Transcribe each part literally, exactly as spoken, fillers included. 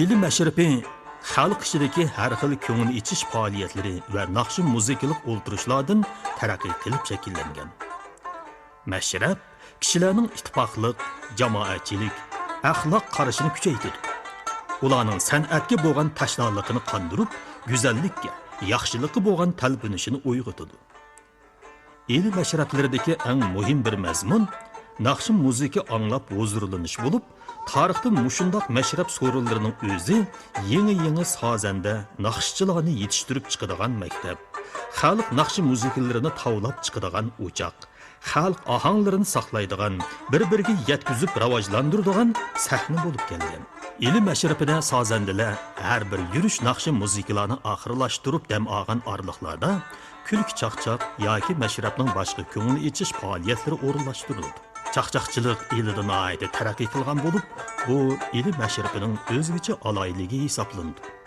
ئىلى مەشرىپى خەلق ئىچىدىكى ھەر خىل كۆڭۈل ئېچىش پائالىيەتلىرى ۋە ناخشا مۇزىكىلىق ئولتۇرۇشلاردىن تەرەققىي قىلىپ شەكىللەنگەن. مەشرەپ كىشىلەرنىڭ ئىتتىپاقلىق، جامائەتچىلىك، ئەخلاق قارىشىنى كۈچەيتىدۇ. ئۇلارنىڭ سەنئەتكە بولغان تەشنالىقىنى قاندۇرۇپ، گۈزەللىككە، ياخشىلىققا بولغان تەلپۈنۈشىنى ئويغىتىدۇ. ئىلى مەشرەپلىرىدىكى ئەڭ مۇھىم بىر مەزمۇن ناخشا مۇزىكا ئاڭلاپ ھۇزۇرلىنىش بولۇپ، تارىختا مۇشۇنداق مەشرەپ سورۇنلىرىنىڭ ئۆزى يېڭى-يېڭى سازەندە، ناخشىچىلارنى يېتىشتۈرۈپ چىقىدىغان مەكتەپ، خەلق ناخشا مۇزىكىلىرىنى تاۋلاپ چىقىدىغان ئوچاق، خەلق ئاھاڭلىرىنى ساقلايدىغان، بىر-بىرىگە يەتكۈزۈپ راۋاجلاندۇرىدىغان سەھنە بولۇپ كەلگەن. ئىلى مەشرىپىدە سازەندىلەر ھەر بىر يۈرۈش ناخشا مۇزىكىلارنى ئاخىرلاشتۇرۇپ دەم ئالغان ئارىلىقلاردا كۈلكە-چاقچاق ياكى مەشرەپنىڭ باشقا كۆڭۈل ئېچىش پائالىيەتلىرى ئورۇنلاشتۇرۇلىدۇ. چاقچاقچىلىق ئىلىدا ناھايىتى تەرەققىي قىلغان بولۇپ، بۇ ئىلى مەشرىپىنىڭ ئۆزگىچە ئالاھىدىلىكى ھېسابلىنىدۇ.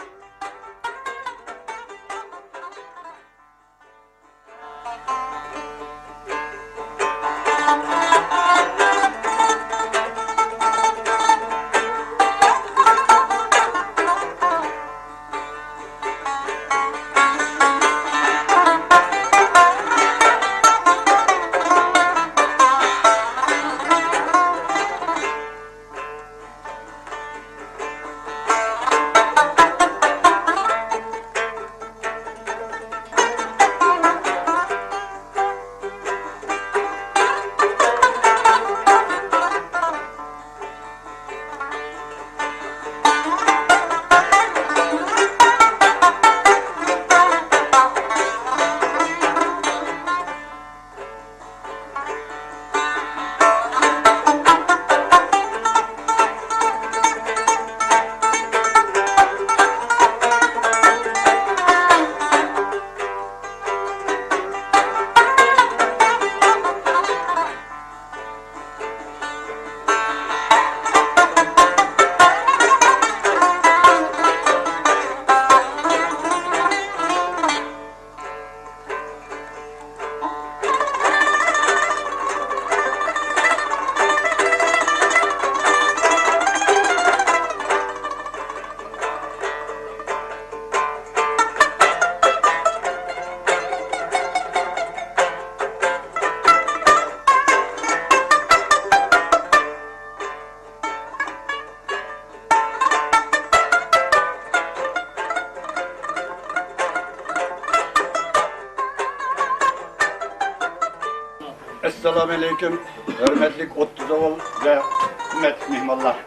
ئەسسالامۇئەلەيكۇم، ھۆرمەتلىك ئوتتۇز ئوغۇل ۋە ھۆرمەتلىك مېھمانلار!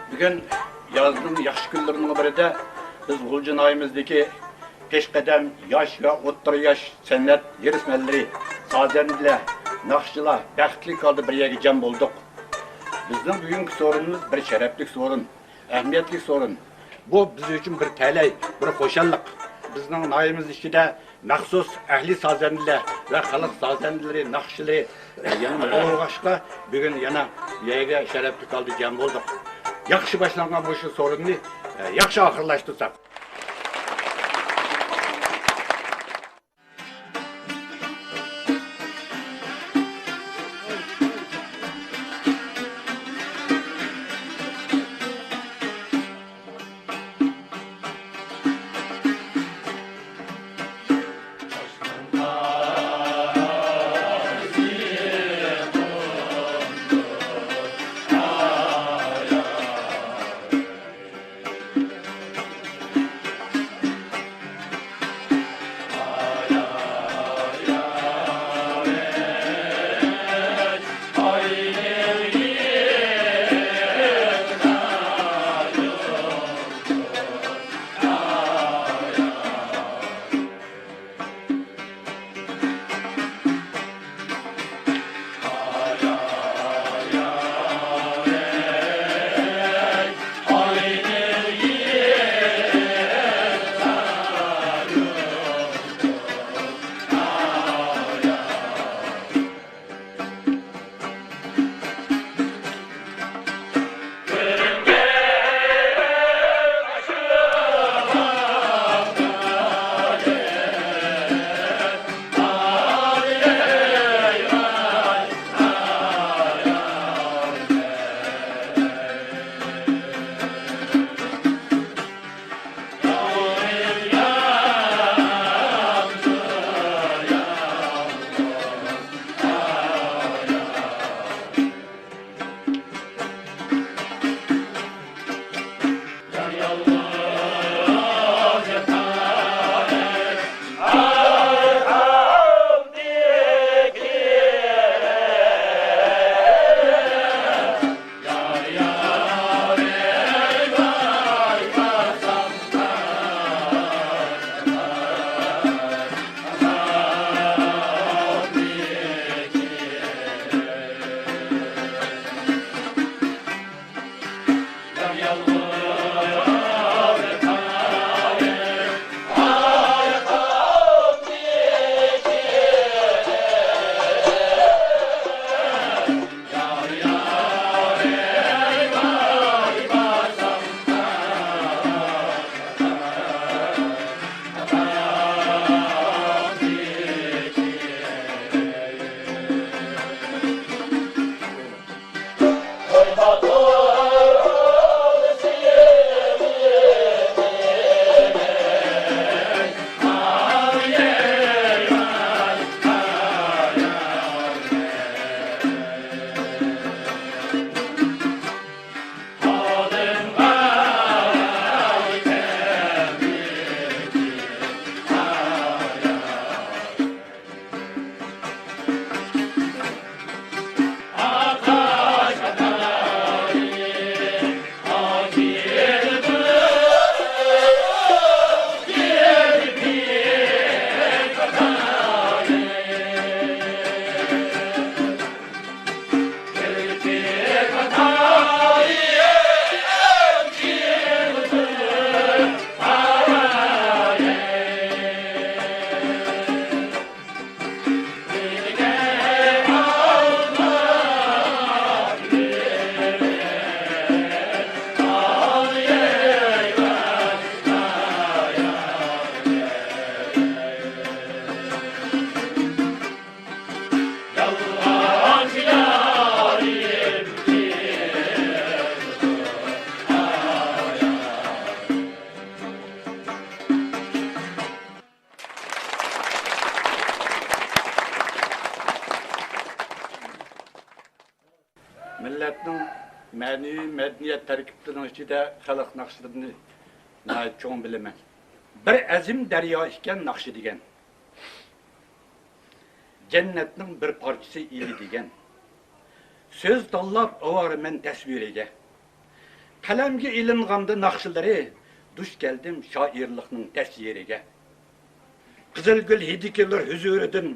بۈگۈن يازنىڭ ياخشى كۈنلىرىنىڭ بىرىدە بىز غۇلجا ناھىيەمىزدىكى پېشقەدەم ياش ۋە ئوتتۇرا ياش سەنئەت ھېرىسمەنلىرى، سازەندىلەر، ناخشىچىلار بەختلىك ھالدا بىر يەرگە جەم بولدۇق. بىزنىڭ بۈگۈنكى سورۇنىمىز بىر شەرەپلىك سورۇن، ئەھمىيەتلىك سورۇن. بۇ بىز ئۈچۈن بىر تەلەي، بىر خۇشاللىق. بىزنىڭ ناھىيەمىز ئىچىدە مەخسۇس ئەھلى سازەندىلەر ۋە خەلق سازەندىلىرى، ناخشىچىلىرى، ئە، يەنە بولغاچقا، بۈگۈن يەنە بۇ يەرگە شەرەپلىك ھالدا جەم بولدۇق. ياخشى باشلانغان مۇشۇ سورۇننى، ئە، ياخشى ئاخىرلاشتۇرساق. مەنىۋى مەدەنىيەت تەركىبلىرىنىڭ ئىچىدە خەلق ناخشىلىرىنى ناھايىتى چوڭ بىلىمەن. بىر ئەزىم دەريا ئىكەن ناخشا دېگەن. جەننەتنىڭ بىر پارچىسى ئىلى دېگەن. سۆز تاللاپ ئاۋارىمەن تەسۋىرىگە. قەلەمگە ئېلىنغاندا ناخشىلىرى، دۇچ كەلدىم شائىرلىقنىڭ تەسىرىگە. قىزىلگۈل ھىدى كېلۇر ھۇزۇرىدىن،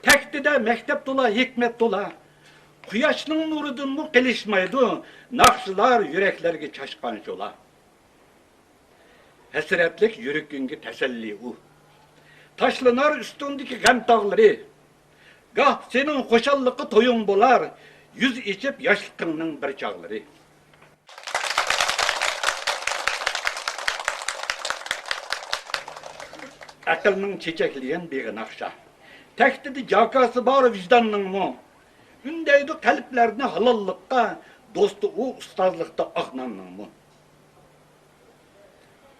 تەكتىدە مەكتەپ تولا، ھېكمەت تولا. قۇياشنىڭ نۇرىدىنمۇ قېلىشمايدۇ، ناخشىلار يۈرەكلەرگە چاچقان شولا. ھەسرەتلىك يۈرىكىڭگە تەسەللى ئۇ. تاشلىنار ئۈستۈڭدىكى غەم تاغلىرى. گاھ سېنىڭ خۇشاللىققا تويۇڭ بولار، يۈز ئېچىپ ياشلىقىڭنىڭ بىر چاغلىرى. ئەقىلنىڭ چېچەكلىگەن بېغى ناخشا. تەكتىدە جاكاسى بار ۋىجداننىڭمۇ. ئۈندەيدۇ قەلبلەرنى ھالاللىققا، دوستى ئۇ ئۇستازلىقتا ئاق ناننىڭمۇ.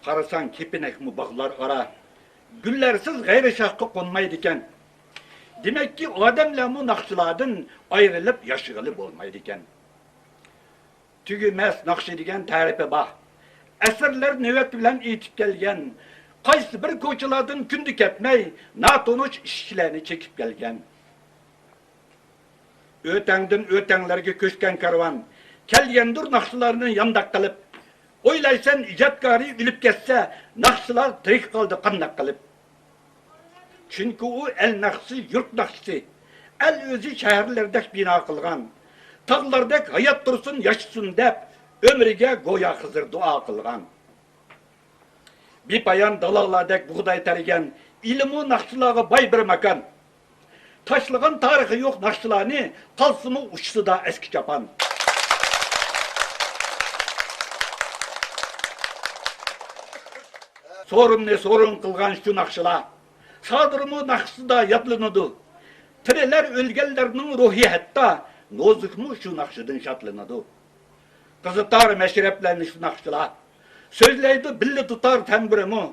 قارىساڭ كېپىنەكمۇ باغلار ئارا، گۈللەرسىز غەيرىي شاخقا قونمايدىكەن. دېمەككى، ئادەملەرمۇ ناخشىلاردىن ئايرىلىپ ياشىغىلى بولمايدىكەن. تۈگىمەس ناخشا دېگەن تەرىپى بار. ئەسىرلەر نۆۋەت بىلەن ئېيتىپ كەلگەن. قايسى بىر كوچىلاردىن كۈندە كەتمەي، ناتونۇش ئىشىكلەرنى چېكىپ كەلگەن. ئۆتەڭدىن ئۆتەڭلەرگە كۆچكەن كارۋان، كەلگەندۇر ناخشىلارنى يانداق قىلىپ. ئويلايسەن، ئىجادكارى ئۆلۈپ كەتسە، ناخشىلار تىرىك قالدى قانداق قىلىپ؟ چۈنكى ئۇ ئەل ناخشىسى، يۇرت ناخشىسى. ئەل ئۆزى شەھەرلەردەك بىنا قىلغان، تاغلاردەك ھايات تۇرسۇن، ياشىسۇن دەپ، ئۆمرىگە گويا خىزىر دۇئا قىلغان. بىپايان دالالاردەك بۇغداي تەرگەن، ئىلىمۇ ناخشىلارغا باي بىر ماكان. تاشلىغان تارىخى يوق ناخشىلارنى، قالسىمۇ ئۇچىسىدا ئەسكى چاپان. سورۇننى سورۇن قىلغان شۇ ناخشىلار، سادىرمۇ ناخشىسىدا يادلىنىدۇ. تىرىلەر ئۆلگەنلەرنىڭ روھى ھەتتا، نوزۇكمۇ شۇ ناخشىدىن شادلىنىدۇ. قىزىتار مەشرەپلەرنى شۇ ناخشىلار، سۆزلەيدۇ بىللە دۇتار تەمبۇرىمۇ.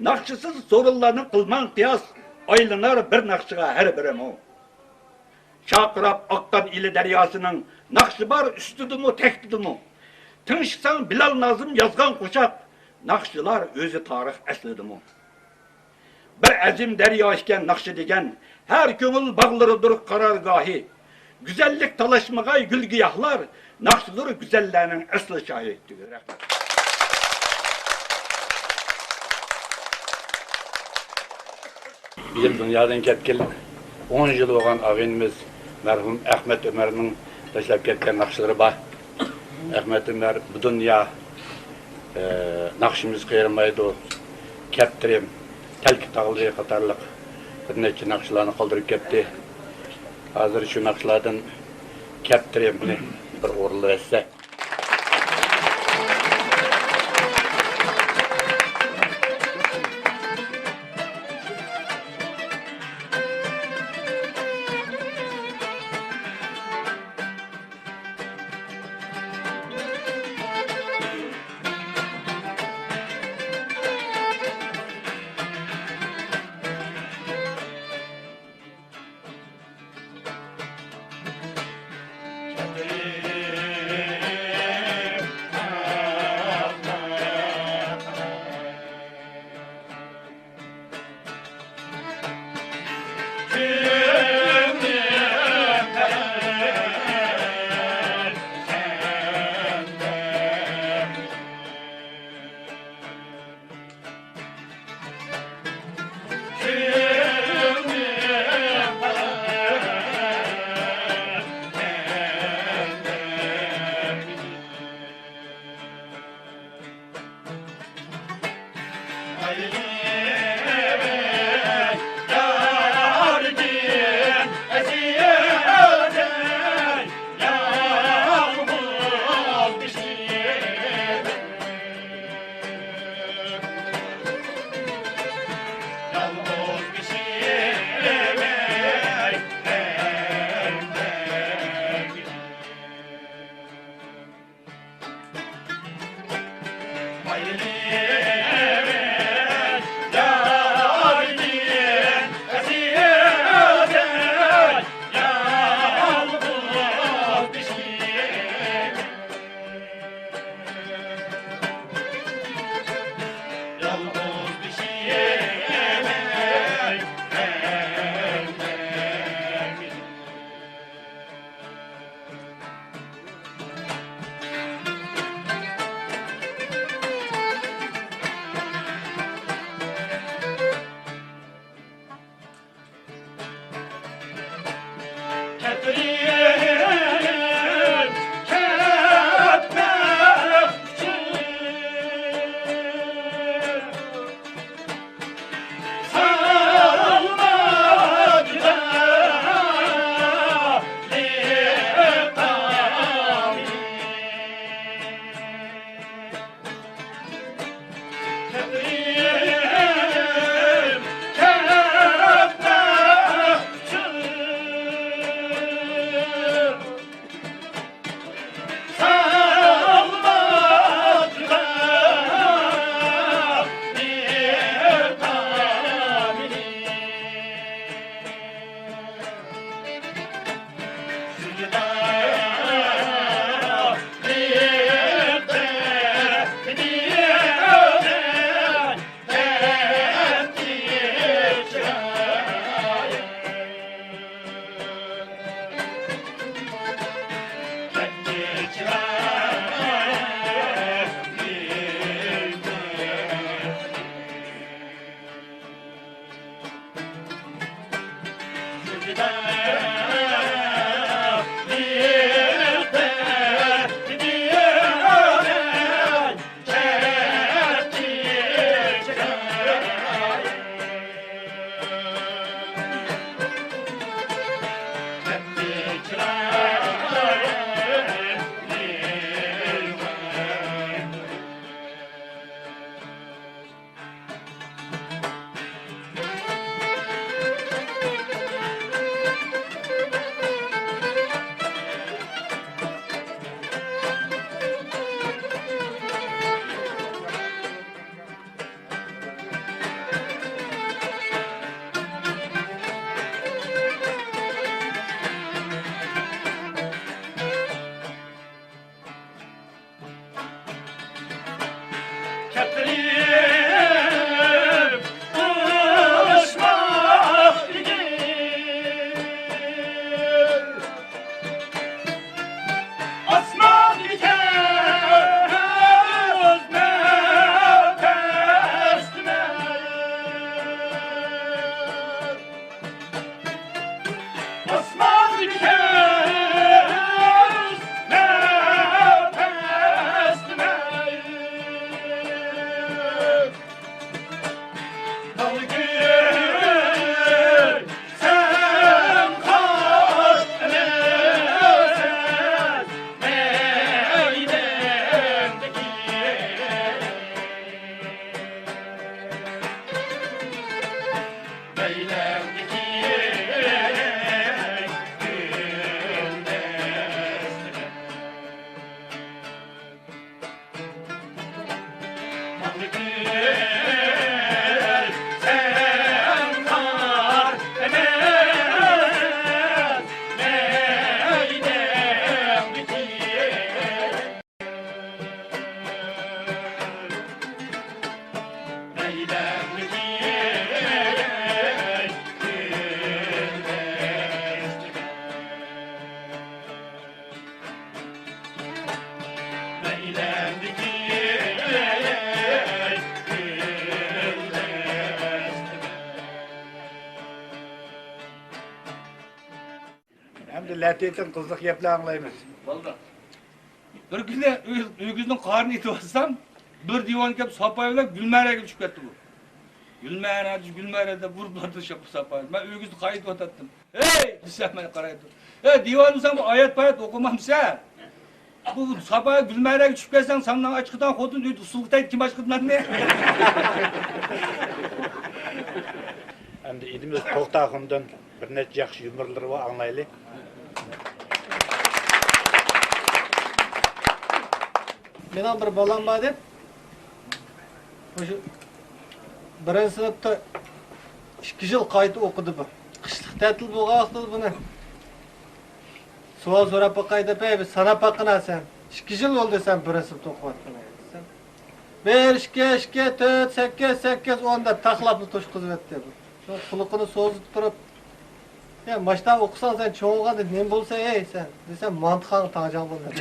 ناخشىسىز سورۇنلارنى قىلماڭ قىياس، ئايلىنار بىر ناخشىغا ھەر بىرىمۇ. شارقىراپ ئاققان ئىلى دەرياسىنىڭ ناخشا بار ئۈستىدىمۇ، تەكتىدىمۇ. تىڭشىساڭ بىلال نازىم يازغان قوشاق، ناخشىلار ئۆزى تارىخ ئەسلىدىمۇ. بىر ئەزىم دەريا ئىكەن ناخشا دېگەن، ھەر كۆڭۈل باغلىرىدۇر قارارگاھى. گۈزەللىك تالاشمىغاي گۈل-گىياھلار، ناخشىدۇر گۈزەللەرنىڭ ئەسلى شاھى. تۈگىدى، رەھمەت. بىزنىڭ دۇنيادىن كەتكىلى ئون يىل بولغان ئاغىنىمىز مەرھۇم ئەخمەت ئۆمەرنىڭ تاشلاپ كەتكەن ناخشىلىرى بار. ئەخمەت ئۆمەر بۇ دۇنيا، ئە، ناخشىمىز قېرىمايدۇ، كەپتىرىم، تەلكە تاغلىرى قاتارلىق بىر نەچچە ناخشىلارنى قالدۇرۇپ كەتتى. ھازىر شۇ ناخشىلاردىن كەپتىرىمنى بىر ئورۇنلىۋەتسەك. كەتكىلى ئۇرۇشماق ئىدى. ئاسمان ئىكەن ئۆزىنى تەسلىم. ئاسمان كۆز نەپەسلىمەي. بالگۈل سەن قار ئەمەسسەن مەيدەمدىكى. ئەمدى لەتىپتىن قىزىق گەپلەر ئاڭلايمىز. بولدى. بىر كۈنى ئۆي-، ئۆگۈزنىڭ قارىنى ئېتىۋاتسام، بىر دىۋان كەپ ساپايى بىلەن گۈلمەرەگە چۈشۈپ كەتتى بۇ. گۈلمەرە، گۈلمەرە دەپ ئۇرۇپ باراتتى ساپايى. مەن ئۆگۈزنى قايتىۋاتاتتىم. ھەي! دېسەم، مانا قارايدۇ. ھەي، دىۋاندا سەن بۇ ئايەت-پايەت ئوقۇمامسەن؟ بۇ ساپايى گۈلمەرەگە چۈشۈپ كەتسەڭ، سەن ماڭا ئاچىقىدىغان خوتۇن ئۆيدە ئۇسسۇلغا تەگدى، كىم ئاچىقىدى مەننى؟ ئەمدى ئىدىمىز توختاخۇندىن بىر نەچچە ياخشى يۇمۇرلىرى بار، ئاڭلايلى. مېنىڭ بىر بالام بار دەپ، مۇشۇ بىرىنچى سىنىپتا ئىككى يىل قايتا ئوقۇدى بۇ. قىشلىق تەتىل بولغان ۋاقتىدا بۇنى سوئال سوراپ باقاي دەپ، ھەي، بىر ساناپ باققىنا سەن. ئىككى يىل بولدى سەن بىرىنچى سىنىپتا ئوقۇۋاتقىنىڭ دېسەم، بىر، ئىككى، ئىككى، تۆت، سەككىز، سەككىز، ئون دەپ تاقلاپلا توشقۇزۇۋەتتى بۇ. شۇ قۇلىقىنى سوزۇپ تۇرۇپ، يا، ماشتا ئوقۇساڭ سەن چوڭ بولغاندا نېمە بولىسەن، ھەي، سەن؟ دېسەم، مانتا خانغا تاڭجاڭ بولىمەن.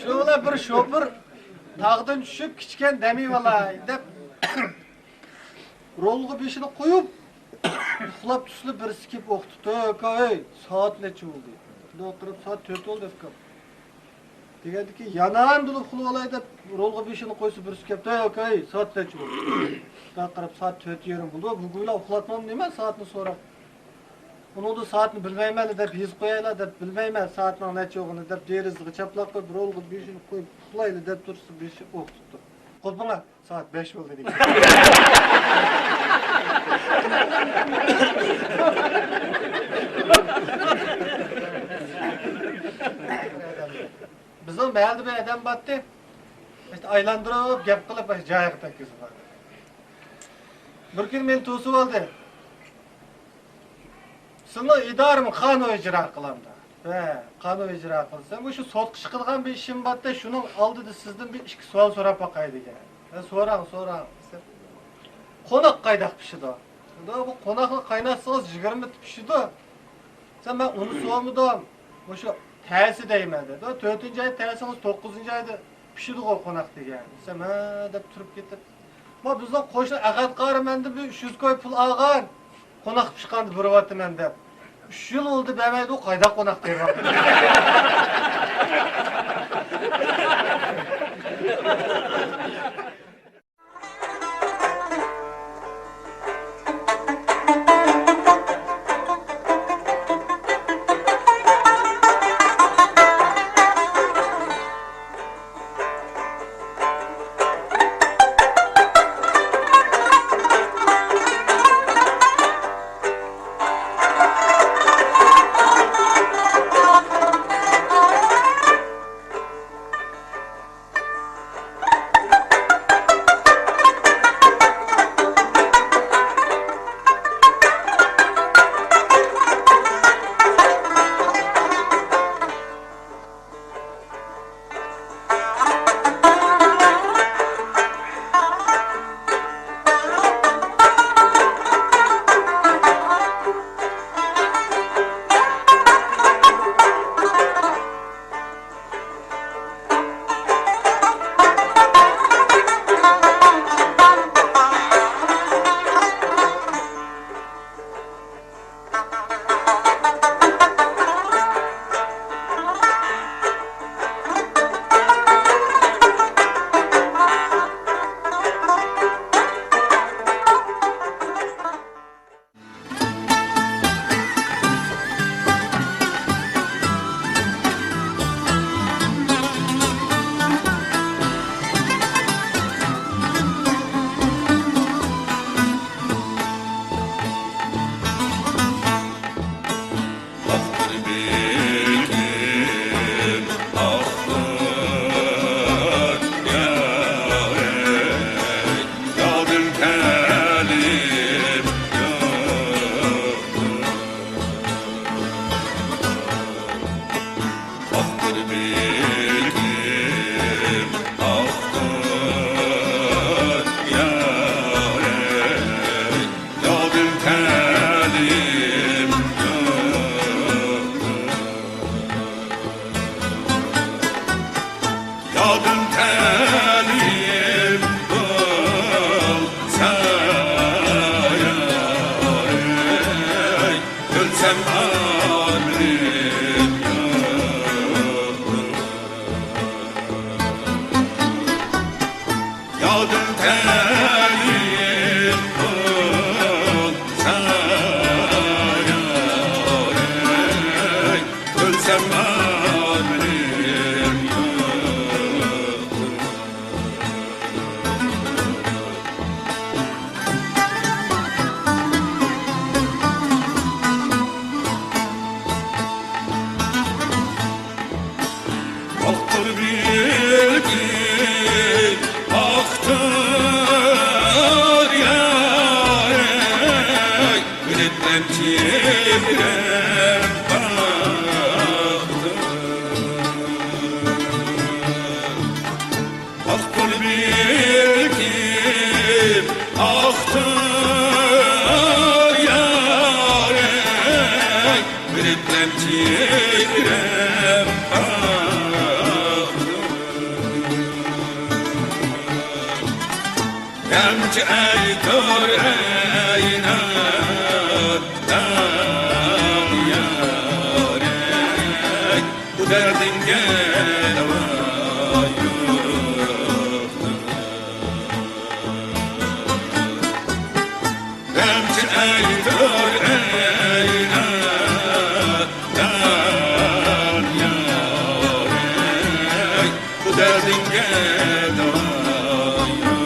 شۇنىڭ بىلەن بىر شوپۇر تاغدىن چۈشۈپ، كىچىككىنە دەم ئېلىۋالاي دەپ، رولغا بېشىنى قويۇپ، ئۇخلاپ تۇرسىلا بىرسى كېلىپ ئۇقتۇرۇپتۇ، ئاكا، ھەي، سائەت نەچچە بولدى؟ شۇنداق قاراپ، سائەت تۆت بولدى، ئۇكام. دېگەندىكىن، يانان بولۇپ ئۇخلىۋالاي دەپ، رولغا بېشىنى قويسا، بىرسى كەپتۇ، ھەي، ئاكاي، سائەت نەچچە بولدى؟ شۇنداق قاراپ، سائەت تۆت يېرىم بولدى، بۈگۈنلا ئۇخلاتمامدۇ نېمە سائەتنى سوراپ. ئۇنىڭدا سائەتنى بىلمەيمەن دەپ يېزىپ قويايلا دەپ، بىلمەيمەن سائەتنىڭ نەچچە بولغىنىنى دەپ، دېرىزىگە چاپلاپ قويۇپ، رولغا بېشىنى قويۇپ ئۇخلايلى دەپ تۇرسا، بېشى ئۇقتۇپتۇ. قوپۇڭا، سائەت بەش بولدى دېگەن. بىزنىڭ مەھەللىدە بىر ئادەم بارتتى. ئىشتە ئايلاندۇرۇپ گەپ قىلىپ، جايىغا تەگكۈزۈپ باراتتى. بىر كۈنى مېنى توسۇۋالدى. سىزنىڭ ئىدارىمۇ قانۇن ئىجرا قىلامدۇ؟ ھە، قانۇن ئىجرا قىلسا، مۇشۇ سوتقا چىقىدىغان بىر ئىشىم بارتتى، شۇنىڭ ئالدىدا سىزدىن بىر ئىككى سوئال سوراپ باقاي دېگەن. ھە، سوراڭ، سوراڭ دېسە، قوناق قايداق پىشىدۇ؟ دېدى، بۇ قوناقنى قايناتسىڭىز يىگىرمە پىشىدۇ. دېسەم، مەن ئۇنى سورىمىدىم. مۇشۇ تەسى دەيمەن دېدى. تۆتىنچى ئاي تەسىڭىز، توققۇزىنچى ئايدا پىشىدىغۇ قوناق دېگەن دېسەم، ھە دەپ تۇرۇپ كېتىپ، ما بىزنىڭ قوشنا ئەخەت قارى مەندىن بىر ئۈچ يۈز كوي پۇل ئالغان، قوناق پىشقاندا بېرىۋاتىمەن دەپ. ئۈچ يىل بولدى بەرمەيدۇ، قايداق قوناق بېرىۋاتىدۇ. يادىم تەلىيىم بولسا، ئۆلسەم ئارىم يوق. يادىم تەلىيىم بولسا، ئۆلسەم ئارىم يوق. ئاقتۇر بۈگۈن، ئاقتۇر يارەي، ئۈمىد بىلەن چېھرىم ئاقتۇر. ئاقتۇر بۈگۈن، ئاقتۇر يارەي، ئۈمىد بىلەن چېھرىم ئاقتۇر. غەمچە ئەي تور ئەينادان يارەي، بۇ دەردىڭگە داۋا يوق. غەمچە ئەي تور ئەينادان يارەي، بۇ دەردىڭگە داۋا يوق.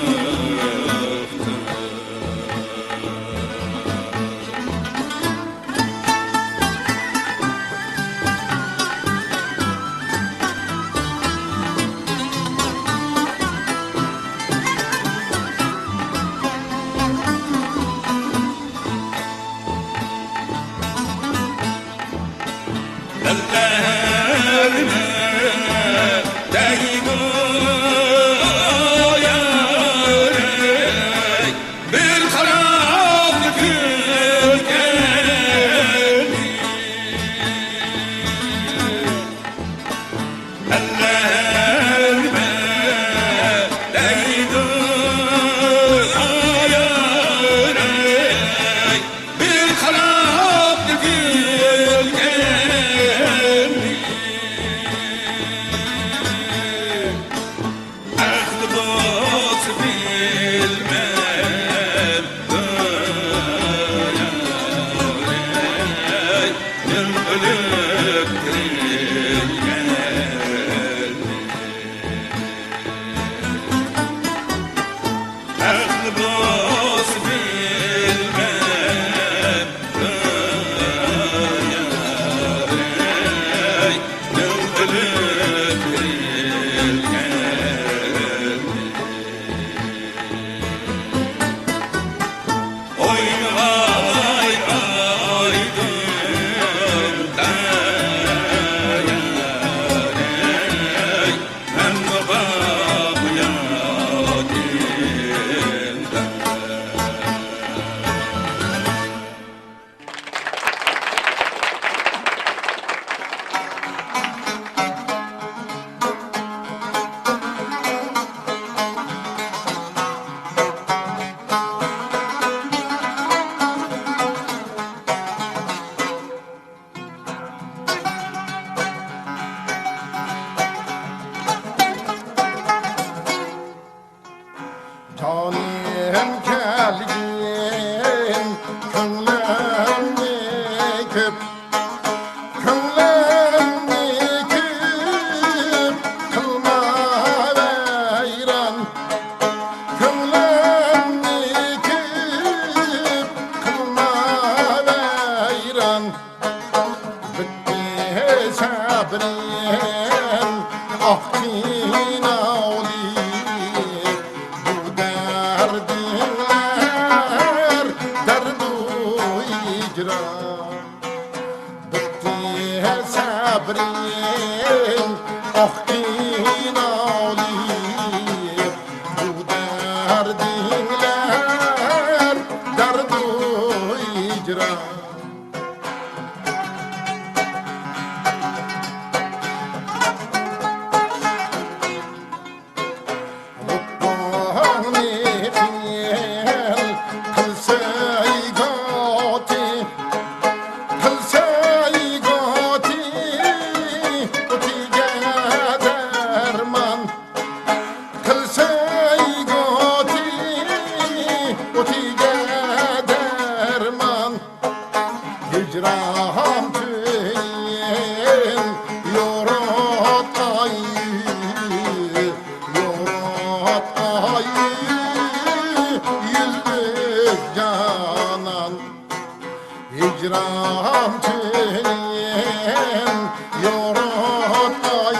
ھەيران تېنىم يورۇتاي،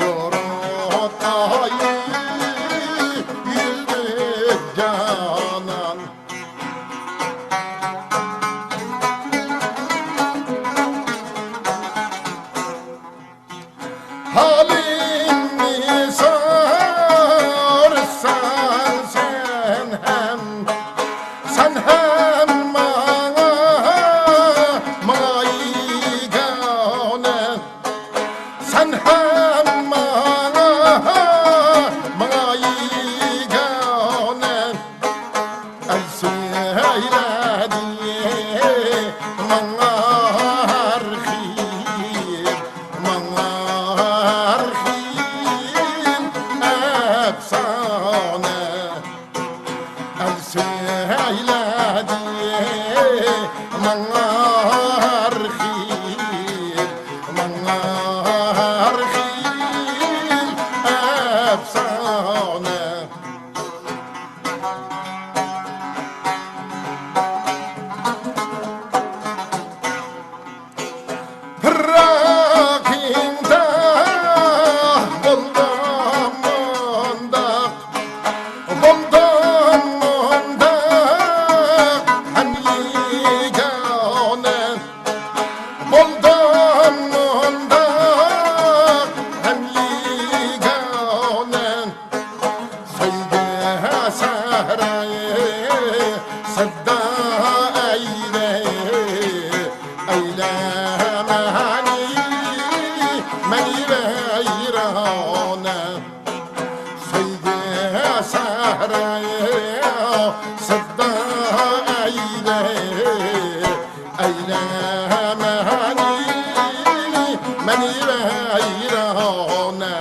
يورۇتاي، يۈزلۈك جانان. ھالىمنى سورىساڭ سەن ھەم، سەن ھەم ماڭا، ماڭا يېگانە، سەن ھەم ماڭا، ماڭا يېگانە. ئەل سۆيلىدى ماڭا ھەر خىل، ماڭا ھەر خىل ئەپسانە. ئەل سۆيلىدى ماڭا ھەر خىل، ماڭا ھەر خىل ئەپسانە. پىراقىڭدا بولدۇم مۇنداق، بولدۇم مۇنداق ھەم يېگانە، بولدۇم مۇنداق ھەم يېگانە. سۆيگۈ سەھرايى سەددا ئەيلە، ئەيلە مەنى، مەنى ۋەيرانە. سۆيگۈ سەھرايى سەددا ئەيلە، ئەيلە مەنى، مەنى ۋەيرانە.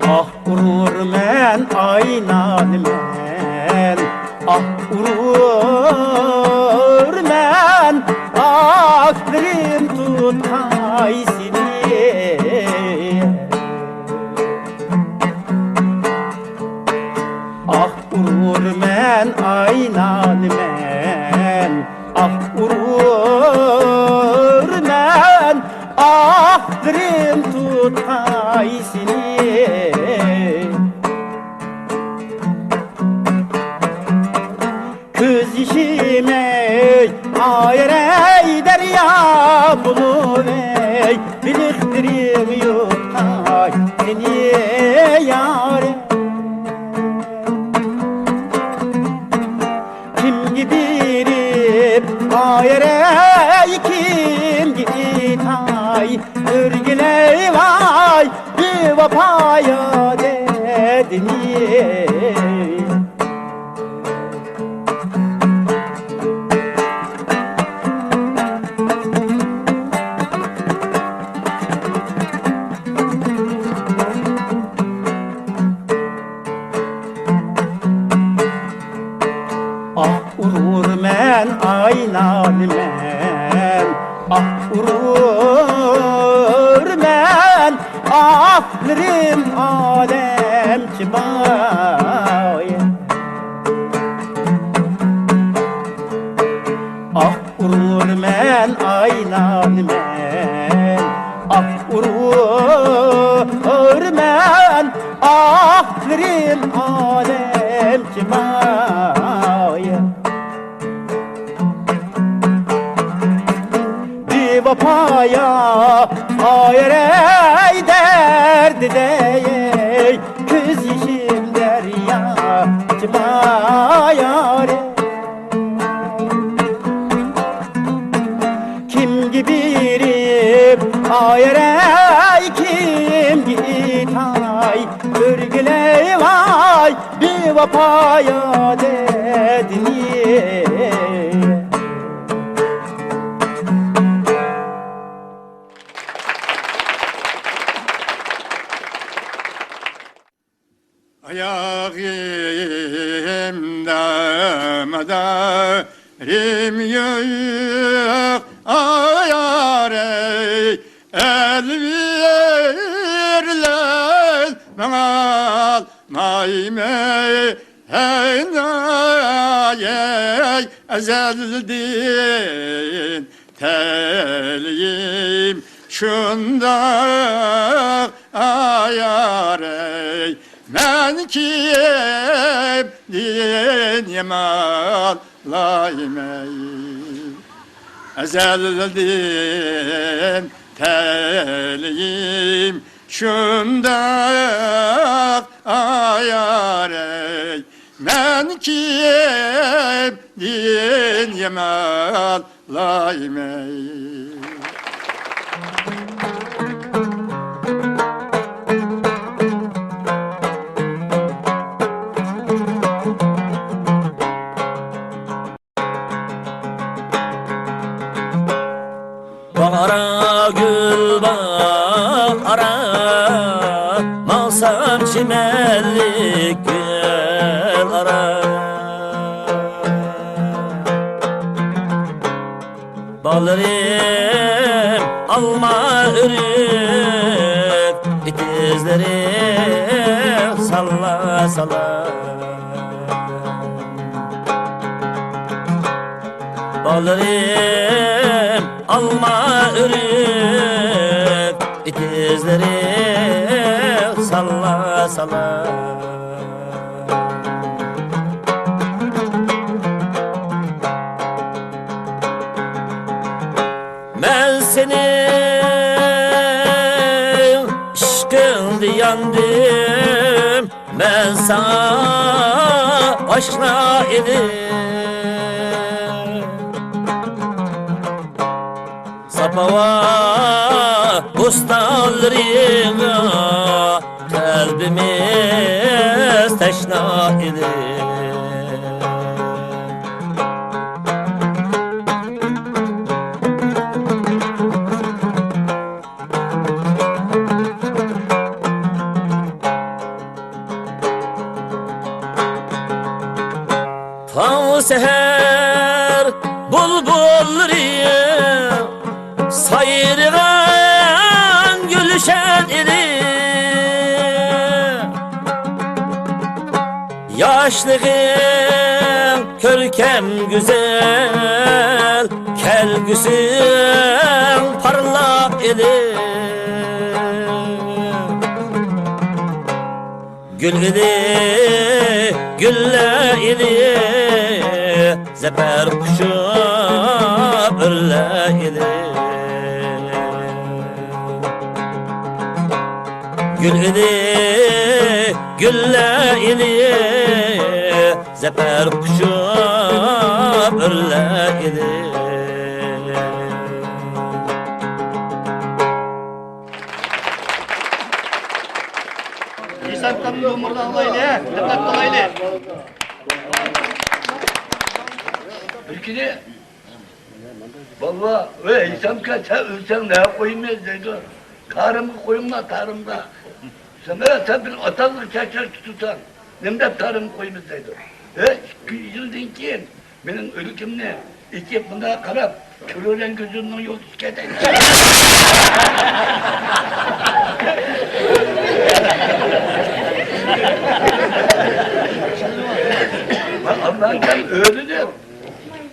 ئاھ ئۇرۇرمەن، ئايلانىمەن، ئاھ ئۇرۇرمەن، ئاھلىرىم تۇتاي سېنى. ئاھ ئۇرۇرمەن، ئايلانىمەن، ئاھ ئۇرۇرمەن، ئاھلىرىم تۇتاي سېنى. كۆز يېشىم ئەي، ئايرەي دەريا بولۇۋەي، بېلىقلىرىم يۇتاي سېنى يارىم. كىمگە بېرىپ ئايرەي، كىمگە ئېيتاي، ئۆرگىلەي ۋاي بىۋاپايا دەردىنى. ئاھ ئۇرۇرمەن، ئايلانىمەن، ئاھ ئۇرۇرمەن، ئاھلىرىم ئالەمچە باي. ئاھ ئۇرۇرمەن، ئايلانىمەن، ئاھ ئۇرۇرمەن، ئاھلىرىم ئالەمچە باي. بىۋاپايا ئايرەي دەردىدەي، كۆز يېشىم دەريا چىمايارى. كىمگە بېرىپ ئايرەي، كىمگە ئېيتاي، ئۆرگىلەي ۋاي بىۋاپايا دەردىنى. دەمدارىم يوق ئايارەي، ئەلۋىرلەر ماڭالمايمەن. ھەي نايەي، ئەزەلدىن تەلىيىم شۇنداق ئايارەي، مەن كىمدىن يامانلايمەي؟ ئەزەلدىن تەلىيىم شۇنداق ئايارەي، مەن كىمدىن يامانلايمەي؟ باغ ئارا، گۈل باغ ئارا، ماڭسام چىمەنلىك گۈل ئارا. باغلىرىم ئالما ئۆرۈك، ئېتىزلىرىم سالا سالا. باغلىرىم ئالما ئۆرۈك، ئېتىزلىرى سالا سالا. مەن سېنىڭ ئىشقىڭدا ياندىم، مەن ساڭا ئاشنا ئىدىم. ساپ ھاۋا بوستانلىرىڭغا قەلبىمىز تەشنا ئىدى. تاڭ سەھەر بۇلبۇللىرى سايرىغان گۈلشەن ئىدى. ياشلىقىڭ كۆركەم گۈزەل، كەلگۈسىڭ پارلاق ئىدى. گۈل ئىدى، گۈللەر ئىدى، زەپەر قۇشۇپ ئۆرلەر ئىدى. گۈل ئىدى، گۈللەر ئىدى، زەپەر قۇشۇپ ئۆرلەر ئىدى. ھېسام ئاكامنىڭ نومۇرىنى ئاڭلايلى، دىققەت قىلايلى. بىر كۈنى بالىلار، ۋەي، ھېسام ئاكا، سەن ئۆلسەڭ نەگە قويىمىز دەيدۇ. تارىمغا قويۇڭلار، تارىمغا. سەن، ۋەي، سەن بىر ئاتالغۇ چاچاش تۇتۇپسەن، نېمە دەپ تارىمغا قويىمىز دەيدۇ. ھەي، ئىككى يۈز يىلدىن كېيىن مېنىڭ ئۆلۈكۈمنى ئېچىپ مۇنداق قاراپ، كۆرۈرەڭ كۆزۈمنىڭ يولدىشى كەتەي. مەن ئاللاھنىڭ ئۆزىدىن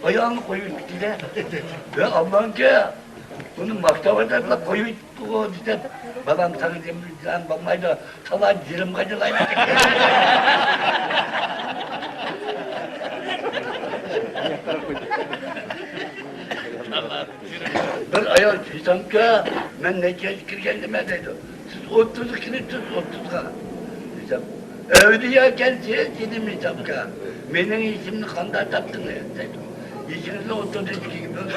ئايالنى قويۇپ كېتىدە. ۋە ئاللاھنىڭ بۇنى ماختاۋاتاتلا قويۇپ قويدى دەپ، بالام ساڭا جان بولمايدۇ، سالا جىرىمغا جىلايمەن. بىر ئايال، ھېسام ئاكا، مەن نەچچە ياشقا كىرگەن نېمە دەيدۇ. سىز ئوتتۇزغا كىرىپسىز، ئوتتۇزغا. دېسەم، ئەۋلىياكەنسىز دېدىم، ھېسام ئاكا. مېنىڭ يېشىمنى قانداق تاپتىڭىز دەيدۇ. يېشىڭىزنى ئوتتۇز ياشقا كىرگۈزۈڭ.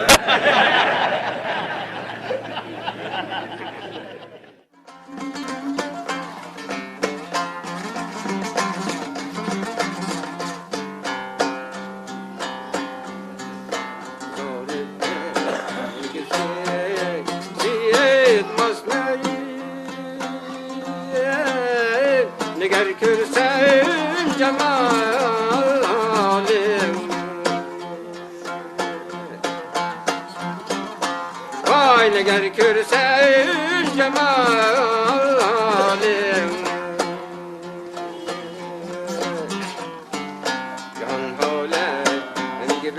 نىگەر كۆرسەم جامال ئەگەر كۆرسەم جامالىڭنى، جان ھەۋلەنگە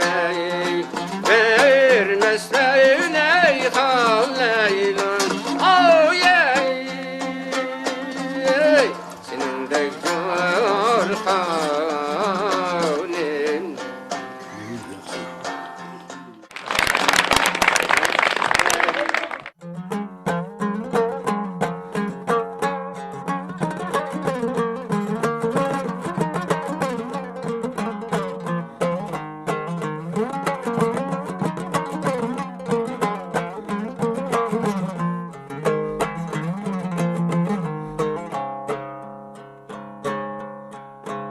بەرمەسلەر نەي خالەيلۇن. ئاۋۇ يەي، سېنىڭدەك جور خانىم.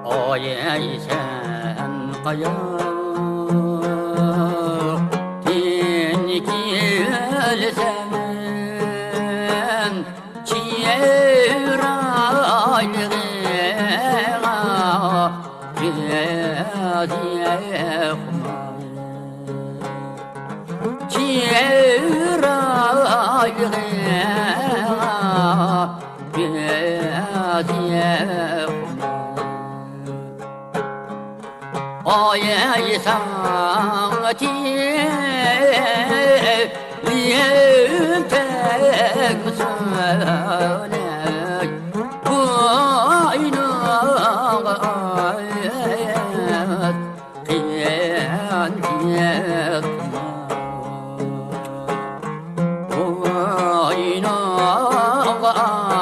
ئايەي سەن قاياقتىن كېلىسەن، چىرايلىقىڭغا كۆز يېقىماي. چىرايىغا كۆز يېقىماي. ئايەي ساڭا تىلەم تەگمىسۇن، بوينۇڭغا ئايەت قىيان يەتمە، بوينۇڭغا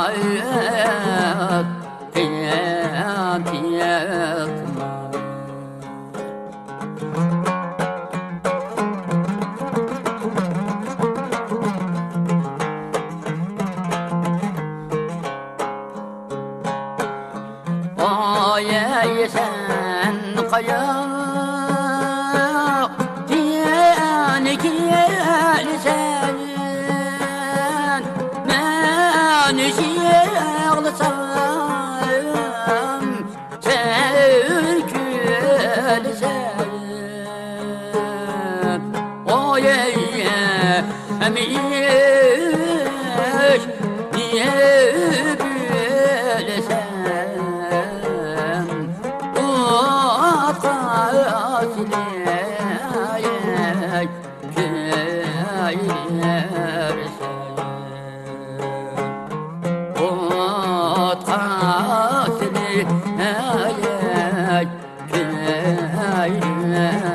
ئايەت قىيان يەتمە. ئايەي سەن قاياقتىن كېلىسەن، مەن يىغلىسام سەن كۈلىسەن. ئايەي ھەمىش نېمە بىلسەم، ئوتقا سىلەي كۆيەرسەن، ئوتقا سىلەي كۆيەرسەن.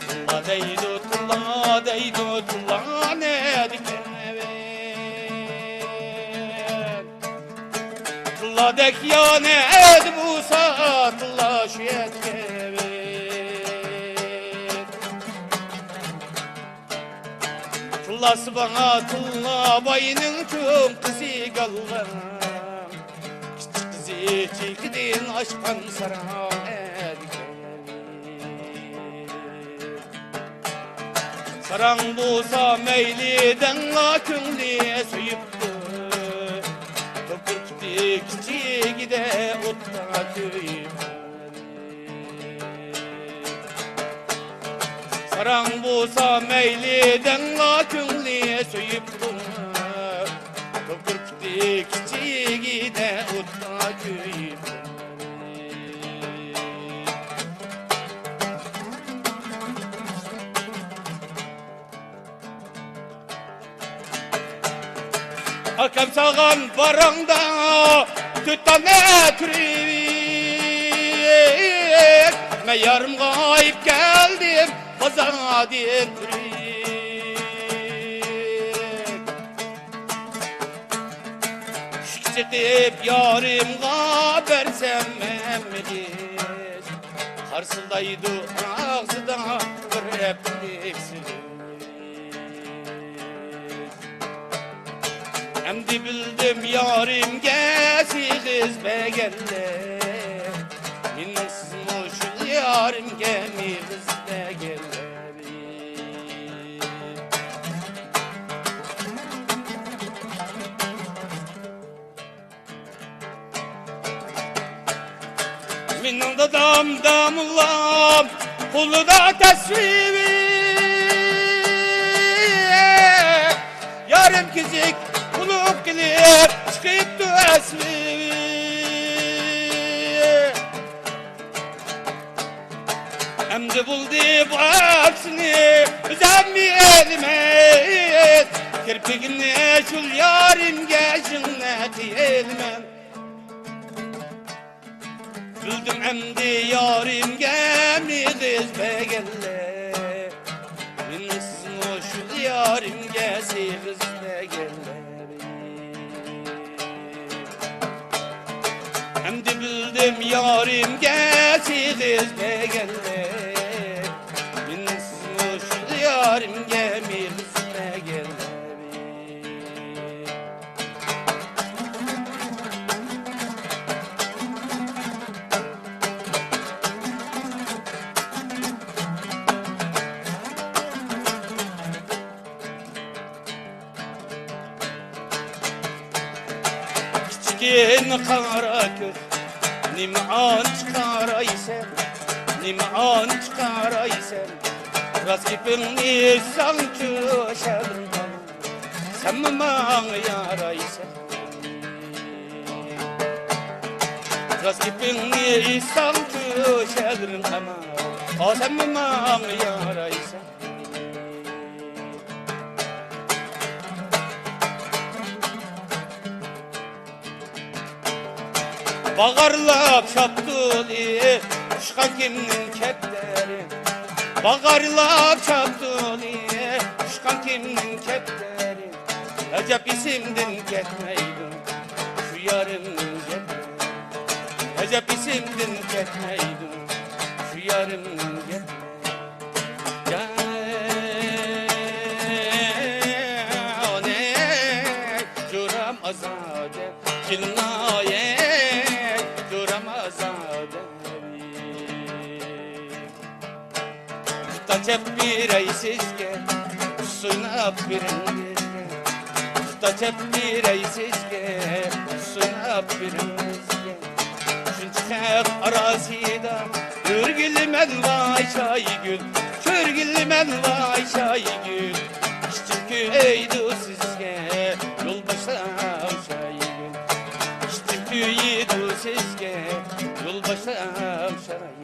تىللا دەيدۇ، تىللا دەيدۇ، تىللا نەدىكەن؟ تىللادەك يانى ئەدى بولسا، تىللا شۇ يەتكەن. تىللاسى باڭا تىللا باينىڭ چوڭ قىزى گاللا، كىچىك قىزى چېكىدىن ئاشقان ساراڭ ئەدىكەن. ساراڭ بولسا مەيلى دەڭلا كۆڭلى سۆيۈپتۇ، توپۇرقى كىچىكىدە ئوتتا كۆيۈپ. ساراڭ بولسا مەيلى دەڭلا كۆڭلى سۆيۈپتۇ، توپۇرقى كىچىكىدە ئوتتا كۆيۈپ. ئاكام سالغان باراڭدا تۆت دانە تۈرۈك، مەن يارىمغا ئايىپ كەلدىم بازاردىن تۈرۈك. ئىشىك چېقىپ يارىمغا بەرسەم ھەممىدىن، قارسىلدايدۇ ئاغزىدا بىر ھەپتىلىك سۈت. ئەمدى بىلدىم يارىمگە سېغىز بەرگەنلەر، مېنىڭسىزمۇ شۇ يارىمگە مېغىز بەرگەنلەر. مېنىڭ دادام داموللام قولىدا تەسۋىرى، يارىم كېسەك بولۇپ كېلىپ چىقىپتۇ ئەسلى. ئەمدى بولدى بۇ ئەپسىنى ئۆزۈم ئېلىمەن، كىرپىكىمنى شۇ يارىمغا شۇنداق قىيىلىمەن. بىلدىم ئەمدى يارىمغا مېغىز بەرگەنلەر، مېنىڭسىزمۇ شۇ يارىمغا سېغىز بەرگەنلەر. ئەمدى بىلدىم يارىمغا سېغىز بەرگەنلەر، مېنىڭسىزمۇ شۇ يارىمغا مېغىز بەرگەنلەر. كىچىككىنە قارا كۆز، نېمە ئانچە قارايسەن، نېمە ئانچە قارايسەن؟ راست گېپىڭنى ئېيتساڭچۇ شەرم قىلما، سەنمۇ ماڭا يارايسەن. راست گېپىڭنى ئېيتساڭچۇ شەرم قىلما، ئا، سەنمۇ ماڭا يارايسەن. باغارلاپ شاپتۇلى ئۇچقان كىمنىڭ كەپتەرى؟ باغارلاپ شاپتۇلى ئۇچقان كىمنىڭ كەپتەرى؟ ئەجەب ئېسىمدىن كەتمەيدۇ شۇ يارىمنىڭ گەپلىرى. ئەجەب ئېسىمدىن كەتمەيدۇ شۇ يارىمنىڭ گەپلىرى. جانى، جورام ئازادە، كېلىڭايە، جورام ئازادە. دۇتار چاپ بېرەي سىزگە، سۇيناپ بېرىڭ بىزگە. دۇتار چاپ بېرەي سىزگە، سۇيناپ بېرىڭ بىزگە. شۇنچە خەق ئاراسىدا كۆرگىلىمەن ۋاي شايىگۈل، كۆرگىلىمەن ۋاي شايىگۈل. ئىچىم كۆيىدۇ سىزگە، يولباشلام شايىگۈل. ئىچىم كۆيىدۇ سىزگە، يولباشلام شايىگۈل.